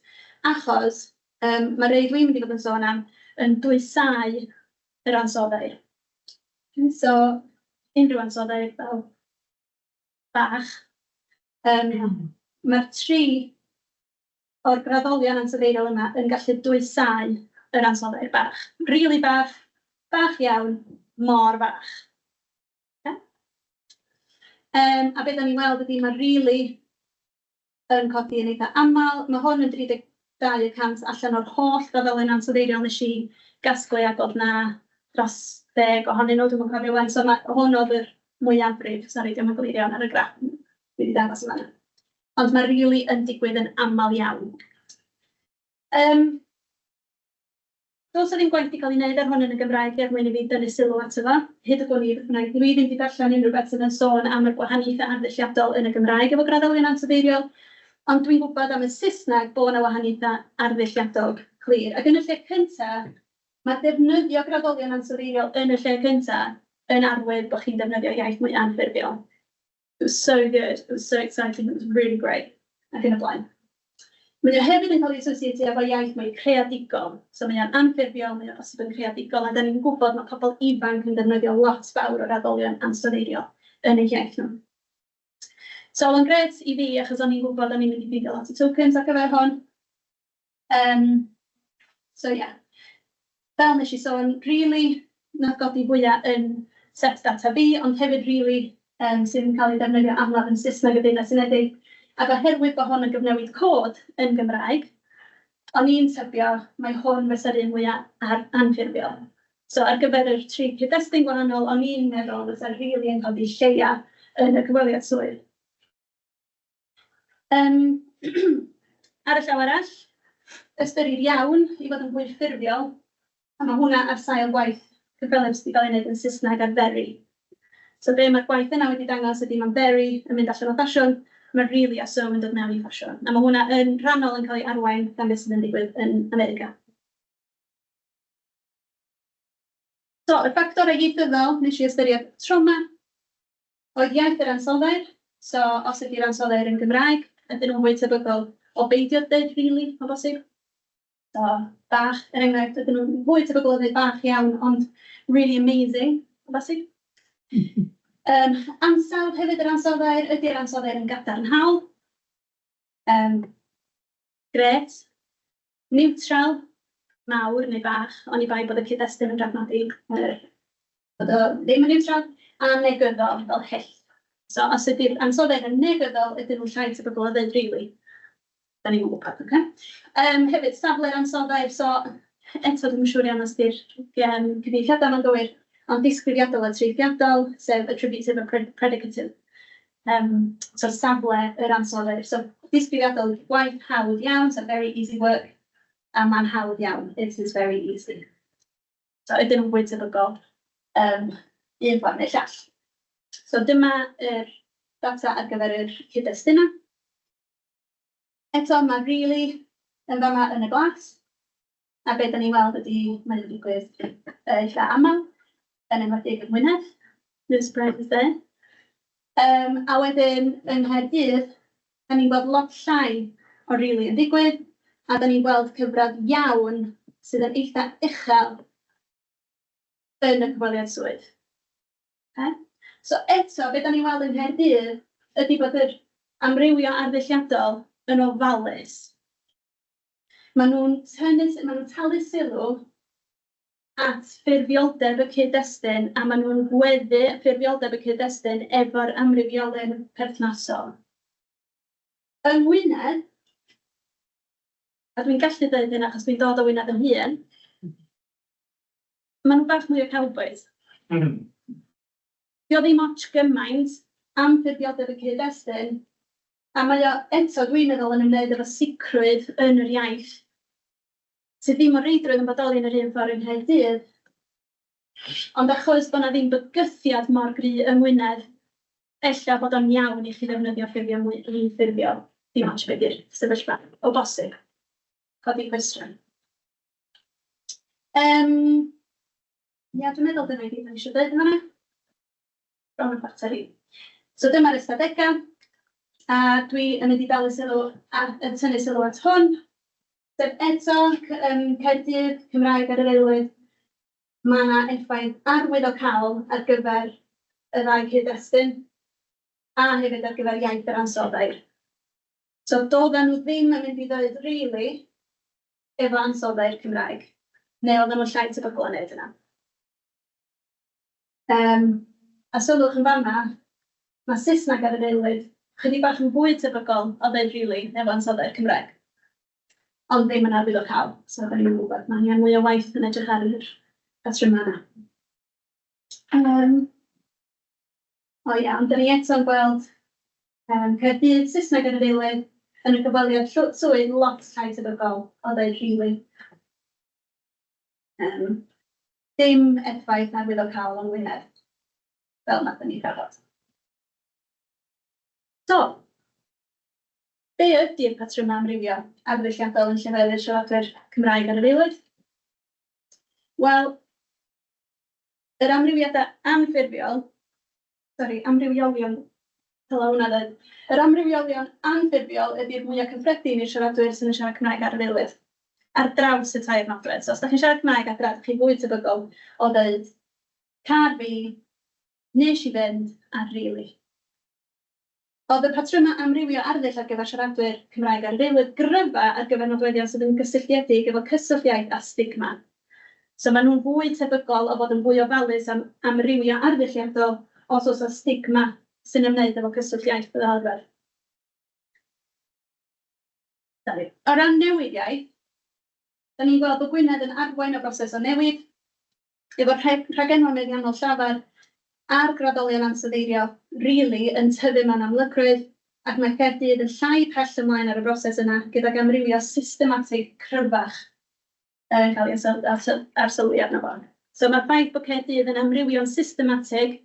achos mae rei dwi'n mynd i fod yn sôn am yn dwysáu yr ansoddair. So, unrhyw ansoddair fel bach. Mae'r tri o'r graddolion ansoddeiriol yma yn gallu dwysáu yr ansoddair bach. Rili bach, bach iawn, mor fach. Ocê? A be dan ni'n weld ydy mae "really" yn codi yn eitha aml. Mae hwn yn 32% allan o'r holl graddolion ansoddeiriol wnes i gasglu, ac oedd 'na dros 10 ohonyn nhw, dwi'm yn cofio 'wan. So ma' hwn oedd yr mwyafrif, sori, dio'm yn glir iawn ar y graff dwi 'di dangos yn fan'na. Ond mae "really" yn digwydd yn aml iawn. Does 'na ddim gwaith 'di cael ei wneud ar hwn yn y Gymraeg er mwyn i fi dynnu sylw ato fo. Hyd y gwn i, beth bynnag, dwi ddim 'di darllen unrhyw beth sydd yn sôn am y gwahaniaethau arddulliadol yn y Gymraeg efo graddolion ansoddeiriol, ond dwi'n gwybod am y Saesneg bod 'na wahaniaethau arddulliadol clir. Ac yn y lle cynta, mae defnyddio graddolion ansoddeiriol yn y lle cynta yn arwydd bod chi'n defnyddio iaith mwy anffurfiol. "It was so good, it was so exciting, it was really great", ac yn y blaen. Mae o hefyd yn cael ei associatio efo iaith mwy creadigol. So mae o'n anffurfiol, mae o bosib yn creadigol, a dan ni'n gwybod mae pobl ifanc yn defnyddio lot fawr o'r addolion ansoddeiriol yn eu iaith nhw. So oedd o'n grêt i fi, achos o'n i'n gwybod o'n i'n mynd i ffeindio lot o tokens ar gyfer hwn. So ie, yeah. Fel wnes i sôn, "really" nath godi fwyaf yn set data fi, ond hefyd "really" sydd yn cael ei ddefnyddio amlaf yn Saesneg y Deyrnas Unedig. Ac oherwydd bod hwn yn gyfnewid cod yn Gymraeg, o'n i'n tybio mai hwn fysa'r un mwyaf ar anffurfiol. So ar gyfer yr tri cyd-destun gwahanol, o'n i'n meddwl fysa'r "really" yn codi lleia yn y cyfweliad swydd. Ar y llaw arall, ystyrir "iawn" i fod yn fwy ffurfiol, a mae hwnna ar sail gwaith cyffelyb sydd wedi cael ei wneud yn Saesneg ar "very". So be mae'r gwaith yna wedi dangos ydy mae "very" yn mynd allan o ffasiwn, mae "really" a "so" yn dod mewn i ffasiwn. A mae hwnna yn rhannol yn cael ei arwain gan beth sydd yn digwydd yn America. So, y ffactorau ieithyddol wnes i ystyried tro 'ma oedd iaith yr ansoddair. So, os ydy'r ansoddair yn Gymraeg, ydyn nhw'n fwy tebygol o beidio deud "really", o bosib. So, "bach", er enghraifft, ydyn nhw'n fwy tebygol o ddeud "bach iawn", ond "really amazing", o bosib. Ansawdd hefyd yr ansoddair, ydy'r ansoddair yn gadarnhaol? Grêt. Niwtral, mawr neu bach, oni bai bod y cyd-destun yn rhagnodi bod o ddim yn niwtral, a negyddol fel hyll. So os ydy'r ansoddair yn negyddol, ydyn nhw'n llai tebygol o ddeud "really"? Da ni'm yn gwybod, ocê? Hefyd, safle'r ansoddair, so eto dwi'm yn siŵr iawn os 'di'r cyfieithiadau yma'n gywir, ond disgrifiadol a traethiadol, sef attributive a predicative. So safle yr ansoddair. So disgrifiadol, gwaith hawdd iawn, so very easy work, a mae'n hawdd iawn, it is very easy. So ydyn nhw'n fwy tebygol un ffordd neu llall. So dyma yr data ar gyfer yr cyd-destunau. Eto mae "really" yn fama yn y glas, a be dan ni'n weld ydy mae'n digwydd eitha aml, yn enwedig yng Ngwynedd, no surprises there. A wedyn yng Nghaerdydd, da ni'n gweld lot llai o "really" yn digwydd, a da ni'n gweld cyfradd "iawn" sydd yn eitha uchel yn y cyfweliad swydd. Okay? So eto, be da ni'n weld yng Nghaerdydd ydy bod yr amrywio arddulliadol yn ofalus. Maen nhw'n talu sylw at ffurfioldeb y cyd-destun a maen nhw'n gweddu ffurfioldeb y cyd-destun efo'r amrywiolyn perthnasol. Yng Ngwynedd, a dwi'n gallu dweud hyn achos dwi'n dod o Wynedd yn hun, maen nhw bach mwy o cowboys. Dio ddim ots gymaint am ffurfioldeb y cyd-destun, a mae o eto, dwi'n meddwl, yn ymwneud efo sicrwydd yn yr iaith, sydd ddim o reidrwydd yn bodoli yn yr un ffordd yng Nghaerdydd. Ond achos bod 'na ddim bygythiad mor gry yng Ngwynedd, ella bod o'n iawn i chi ddefnyddio ffurfiau mwy anffurfiol, dim ots be 'di'r sefyllfa, o bosib. Codi cwestiwn. Ia, dwi'n meddwl dyna i gyd o'n i eisiau dweud yn fan'na. Bron yn chwarter i. So dyma'r ystadegau, a dwi yn mynd i dalu sylw a yn tynnu sylw at hwn. Sef eto Caerdydd, Cymraeg ar yr aelwyd, mae yna effaith arwyddocaol ar gyfer y ddau cyd-destun, a hefyd ar gyfer iaith yr ansoddair. So doedden nhw ddim yn mynd i ddweud "really" efo ansoddair Cymraeg, neu oedden nhw'n llai tebygol o wneud yna. A sylwch yn fan'na, mae Saesneg ar yr aelwyd chydig bach yn fwy tebygol o ddeud "really" efo ansoddair Cymraeg. Ond ddim yn arwyddocaol, so da ni'm yn gwybod. Mae angen mwy o waith yn edrych ar yr patrymau yna. O ia, ond da ni eto'n gweld Caerdydd, Saesneg ar yr aelwyd, yn y cyfweliad swydd lot llai tebygol o ddeud "really". Dim effaith arwyddocaol yng Ngwynedd, fel nathon ni drafod. So, be ydy'r patrymau amrywio arddulliadol yn lleferydd siaradwyr Cymraeg ar yr aelwyd? Wel, yr amrywiadau anffurfiol, sori, amrywiolion, dylai hwnna ddweud, yr amrywiolion anffurfiol ydy'r mwyaf cyffredin i'r siaradwyr sydd yn siarad Cymraeg ar yr aelwyd, ar draws y tair nodwedd. So os dach chi'n siarad Cymraeg adra, dach chi'n fwy tebygol o ddeud "car fi", "nes i fynd" a "really". Oedd y patrymau amrywio arddull ar gyfer siaradwyr Cymraeg ar yr aelwyd gryfa ar gyfer nodweddion sydd yn gysylltiedig efo cyswllt iaith a stigma. So maen nhw'n fwy tebygol o fod yn fwy ofalus am amrywio arddulliadol os oes 'na stigma sy'n ymwneud efo cyswllt iaith fel arfer. Sori. O ran newid iaith, da ni'n gweld bod Gwynedd yn arwain y broses o newid, efo'r rhagenwau meddiannol llafar a'r graddolion ansodeirio "really" yn tyfu mewn amlygrwydd, ac mae Caerdydd yn llai pell ymlaen ar y broses yna, gydag amrywio systematig cryfach yn cael ei arsylwi arno fo. So mae'r ffaith bod Caerdydd yn amrywio'n systematig,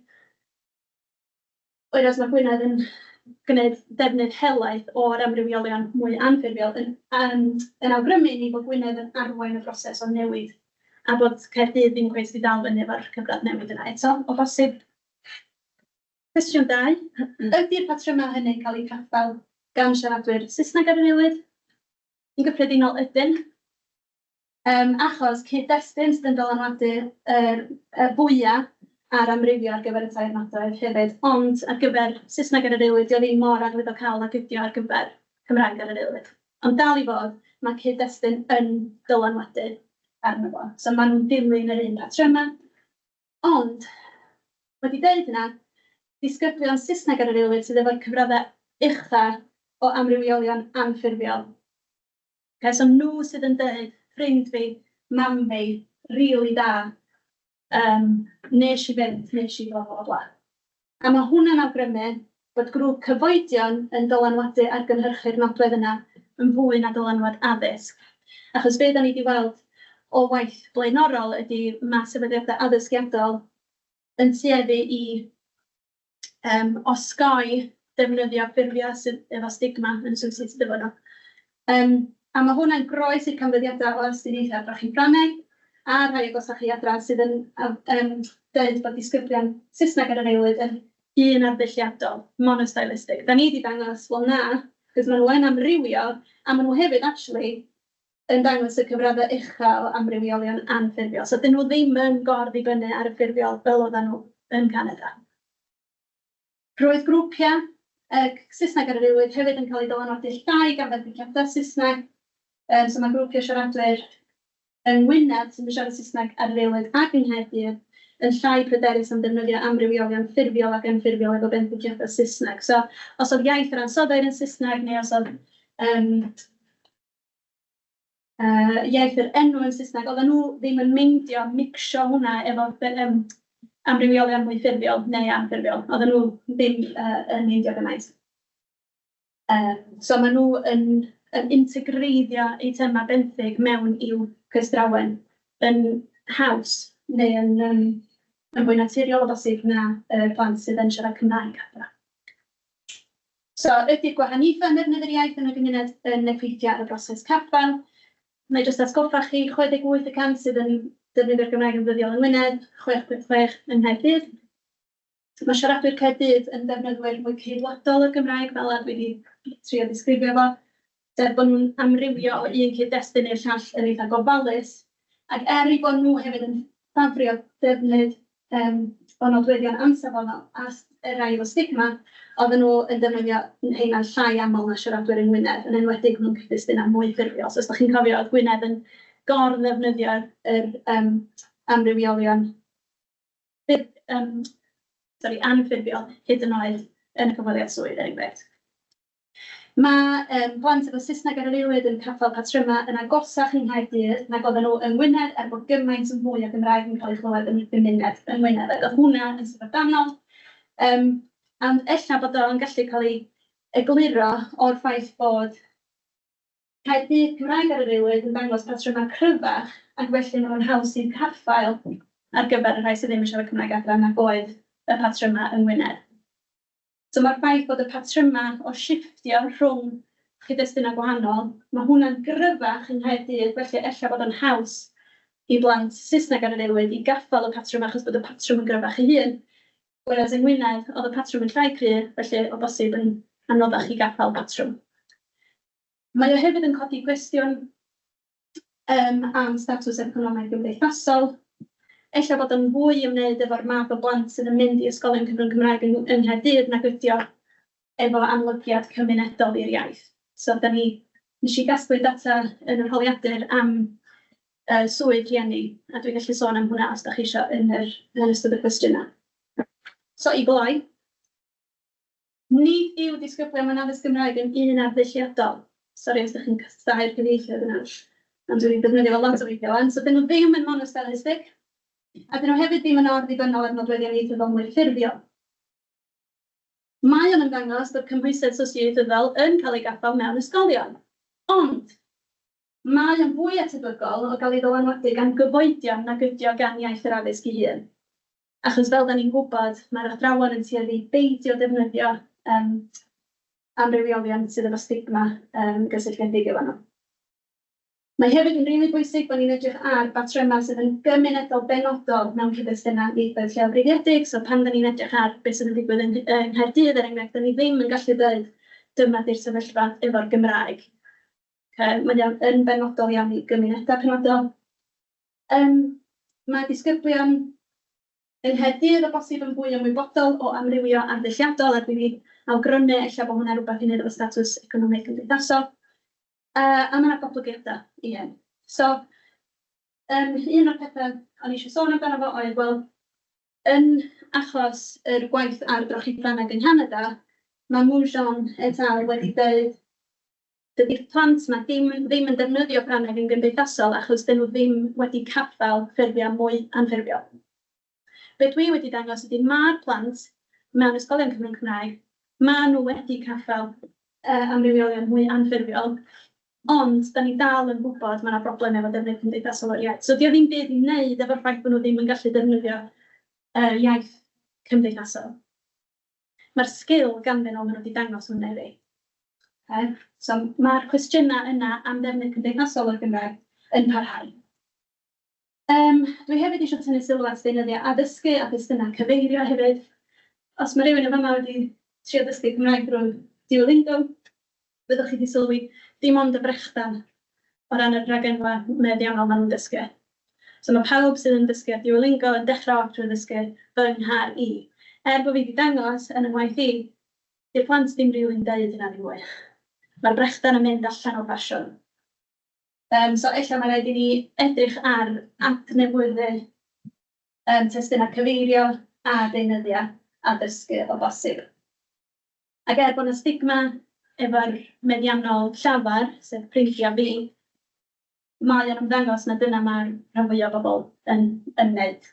whereas mae Gwynedd yn gwneud defnydd helaeth o'r amrywiolion mwy anffurfiol yn awgrymu i ni bod Gwynedd yn arwain y broses o newid a bod Caerdydd ddim cweit 'di dal fyny efo'r cyfradd newid yna eto, o bosib. Cwestiwn 2, ydy'r patrymau hynny'n cael eu caffael gan siaradwyr Saesneg ar yr aelwyd? Yn gyffredinol ydyn. Achos cyd-destun sydd yn dylanwadu yr fwya ar amrywio ar gyfer y tair nodwedd hefyd, ond ar gyfer Saesneg ar yr aelwyd, dio ddim mor arwyddocaol ag ydi o ar gyfer Cymraeg ar yr aelwyd. Ond dal i fod, mae cyd-destun yn dylanwadu arno fo. So maen nhw'n dilyn yr un patrymau. Ond, wedi deud hynna, disgyblion Saesneg ar yr aelwyd sydd efo'r cyfraddau ucha o amrywiolion anffurfiol. Okay, so nhw sydd yn deud "ffrind fi", "mam fi", "rili da", "nes i fynd", "nes i bla bla bla". A mae hwnna'n awgrymu bod grŵp cyfoedion yn dylanwadu ar gynhyrchu'r nodwedd yna yn fwy na dylanwad addysg. Achos be da ni wedi weld o waith blaenorol ydy ma' sefydliadau addysgiadol yn tueddu i osgoi defnyddio ffurfiau sydd efo stigma yn associated efo nhw. A ma' hwnna'n groes i'r canfyddiadau o astudiaethau drochi Ffrangeg a rhai agosach i adra sydd yn deud bod disgyblion Saesneg ar yr aelwyd yn un arddulliadol, monostylistic. Da ni wedi dangos, wel na, achos maen nhw yn amrywio, a maen nhw hefyd actually yn dangos y cyfraddau uchel o amrywiolion anffurfiol. So dyn nhw ddim yn gor-ddibynnu ar y ffurfiol fel oedden nhw yn Canada. Roedd grwpiau Saesneg ar yr aelwyd hefyd yn cael eu dylanwadu llai gan fenthyciadau Saesneg. So mae grwpiau siaradwyr yng Ngwynedd sydd yn siarad Saesneg ar yr aelwyd ac yng Nghaerdydd yn llai pryderus am ddefnyddio amrywiolion ffurfiol ac anffurfiol efo benthyciadau Saesneg. So os oedd iaith yr ansoddair yn Saesneg neu os oedd iaith yr enw yn Saesneg, oedden nhw ddim yn meindio mixio hwnna efo amrywiolion mwy ffurfiol neu anffurfiol. Oedden nhw ddim yn meindio gymaint. So maen nhw yn integreiddio eitemau benthyg mewn i'w cystrawen yn haws neu yn fwy naturiol o bosib na y plant sydd yn siarad Cymraeg adra. So ydy'r gwahaniaethau yn defnyddio'r iaith yn y gymuned yn effeithio ar y broses caffael? Wna i jyst atgoffa chi, 68% sydd yn defnyddio'r Gymraeg yn ddyddiol yng Ngwynedd, 6.6 yng Nghaerdydd. Mae siaradwyr Caerdydd yn defnyddwyr mwy ceidwadol o'r Gymraeg, fel a dwi wedi trio disgrifio fo, sef bod nhw'n amrywio o un cyd-destun i'r llall yn eitha gofalus, ac er eu bod nhw hefyd yn ffafrio defnydd o nodweddion ansafonol a y rhai efo stigma, oedden nhw yn defnyddio heina'n llai aml na siaradwyr yng Ngwynedd, yn enwedig mewn cyd-destunau mwy ffurfiol. So os dach chi'n cofio, oedd Gwynedd yn gor-ddefnyddio'r yr, amrywiolion sorry, anffurfiol hyd yn oed yn y cyfweliad swydd, er enghraifft. Mae plant efo Saesneg ar yr aelwyd yn caffael patrymau yn agosach yng Nghaerdydd nag oedden nhw yng Ngwynedd, er bod gymaint yn fwy o Gymraeg yn cael ei chlywed yn y gymuned yng Ngwynedd. Ac oedd hwnna yn syfrdanol. Ond ella bod o'n gallu cael ei egluro o'r ffaith bod Caerdydd Cymraeg ar yr aelwyd yn dangos patrymau cryfach, ac felly maen nhw'n haws i'w caffael ar gyfer y rhai sydd ddim yn siarad Cymraeg adra nag oedd y patrymau yng Ngwynedd. So mae'r ffaith bod y patrymau o shifftio rhwng cyd-destunau gwahanol, mae hwnna'n gryfach yng Nghaerdydd, felly ella bod o'n haws i blant Saesneg ar yr aelwyd i gaffael y patrwm achos bod y patrwm yn gryfach ei hun. Whereas yng Ngwynedd, oedd y patrwm yn llai cryf, felly o bosib yn anoddach i gaffael patrwm. Mae o hefyd yn codi cwestiwn am statws economaidd gymdeithasol. Ella bod o'n fwy i ymwneud efo'r math o blant sydd yn mynd i ysgolion cyfrwng Cymraeg yng Nghaerdydd nag ydi o efo amlygiad cymunedol i'r iaith. So da ni, nes i gasglu data yn yr holiadur am swydd rhieni, a dwi'n gallu sôn am hwnna os da chi isio yn ystod y cwestiynau. So i gloi, nid yw disgyblion mewn addysg Gymraeg yn un arddulliadol. Sori os ydych chi'n casáu'r cyfieithiad yna, ond dwi'n defnyddio fo lot o weithiau wan. So dyn nhw ddim yn monostylistic, a dyn nhw hefyd ddim yn or-ddibynnol ar nodweddion ieithyddol mwy ffurfiol. Mae o'n ymddangos bod cymhwysedd sosioieithyddol yn cael ei gaffael mewn ysgolion, ond mae o'n fwy atebygol o gael ei ddylanwadu gan gyfoedion nag ydi o gan iaith yr addysg ei hun. Achos fel da ni'n gwybod, mae'r athrawon yn tueddu i beidio defnyddio amrywiolion sydd efo stigma gysylltiedig efo nhw. Mae hefyd yn rili bwysig bod ni'n edrych ar batrymau sydd yn gymunedol benodol mewn cyd-destunau ieithoedd lleiafrifiedig. So pan da ni'n edrych ar beth sydd yn digwydd yng Nghaerdydd, er enghraifft, da ni ddim yn gallu dweud dyma di'r sefyllfa efo'r Gymraeg. Okay. Mae o'n yn benodol iawn i gymunedau penodol. Mae disgyblion yng Nghaerdydd o bosib yn fwy ymwybodol o amrywio arddulliadol, a dwi wedi awgrymu ella bod hwnna rhywbeth i wneud efo statws economaidd cymdeithasol. A mae yna goblygiadau i hyn. So, un o'r pethau o'n i eisiau sôn amdano fo oedd, wel, yn achos yr gwaith ar drochi Ffrangeg yng Nghanada, mae Moujon et al. Wedi dweud dydy'r plant yma ddim yn defnyddio Ffrangeg yn gymdeithasol achos dyn nhw ddim wedi caffael ffurfiau mwy anffurfiol. Be dwi wedi dangos ydy mae'r plant mewn ysgolion cyfrwng Cymraeg Ma' nhw wedi caffael amrywiolion mwy anffurfiol, ond 'dan ni dal yn gwybod ma' 'na broblem efo defnydd cymdeithasol o'r iaith. So 'di o ddim byd i wneud efo'r ffaith bod nhw ddim yn gallu defnyddio yr iaith cymdeithasol. Ma'r sgil ganddyn nhw, maen nhw 'di dangos hwnna i fi. Ocê? So ma'r cwestiynau yna am ddefnydd cymdeithasol o'r Gymraeg yn parhau. Dwi hefyd eisiau tynnu sylw at deunyddiau addysgu a thestunau cyfeirio hefyd. Os mae rhywun yn fama wedi trio dysgu Cymraeg drwy Duolingo, fyddwch chi 'di sylwi dim ond y brechdan o ran y rhagenwa meddiannol maen nhw'n dysgu. So mae pawb sydd yn dysgu ar Duolingo yn dechrau off trwy ddysgu "fy nghar i". Er bod fi wedi dangos yn 'y ngwaith i, 'di'r plant ddim rili'n deud hynna ddim mwy. Mae'r brechdan yn mynd allan o ffasiwn. So ella mae raid i ni edrych ar adnewyddu testunau cyfeirio a deunyddiau addysgu o bosib. Ac er bod 'na stigma efo'r meddiannol llafar, sef ffrindiau fi, mae o'n ymddangos na dyna mae'r rhan fwyaf o bobl yn wneud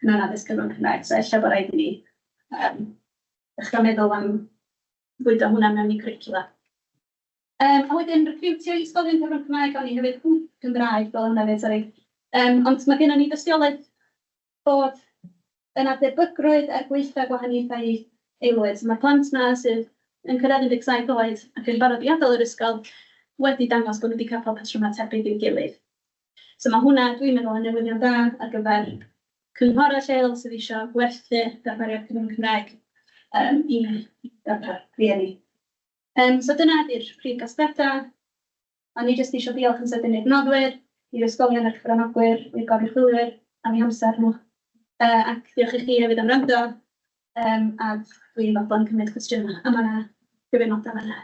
mewn addysg cyfrwng Cymraeg. So ella bod raid i ni dechrau meddwl am bwydo hwnna mewn i cwricwla. A wedyn recriwtio i ysgolion cyfrwng Cymraeg, o'n i hefyd, Cymraeg fel hwnna hefyd, sori. Ond mae gennym ni dystiolaeth bod yna debygrwydd er gwaetha gwahaniaethau aelwyd. So mae'r plant 'na sydd yn cyrraedd 17 oed ac yn barod i adael yr ysgol wedi dangos bod nhw wedi caffael patrymau tebyg i'w gilydd. So mae hwnna, dwi'n meddwl, yn newyddion da ar gyfer cynghorau lleol sydd eisiau gwerthu darpariaeth cyfrwng Cymraeg i darpar rieni. So dyna ydy'r prif gasgliadau. O'n i jyst eisiau diolch yn sydyn i'r noddwyr, i'r ysgolion a'r cyfranogwyr, i'r goruchwylwyr am eu hamser nhw. Ac diolch i chi hefyd am wrando. A dwi'n fodlon cymryd cwestiynau, a mae yna gyfeirnodau fan'na.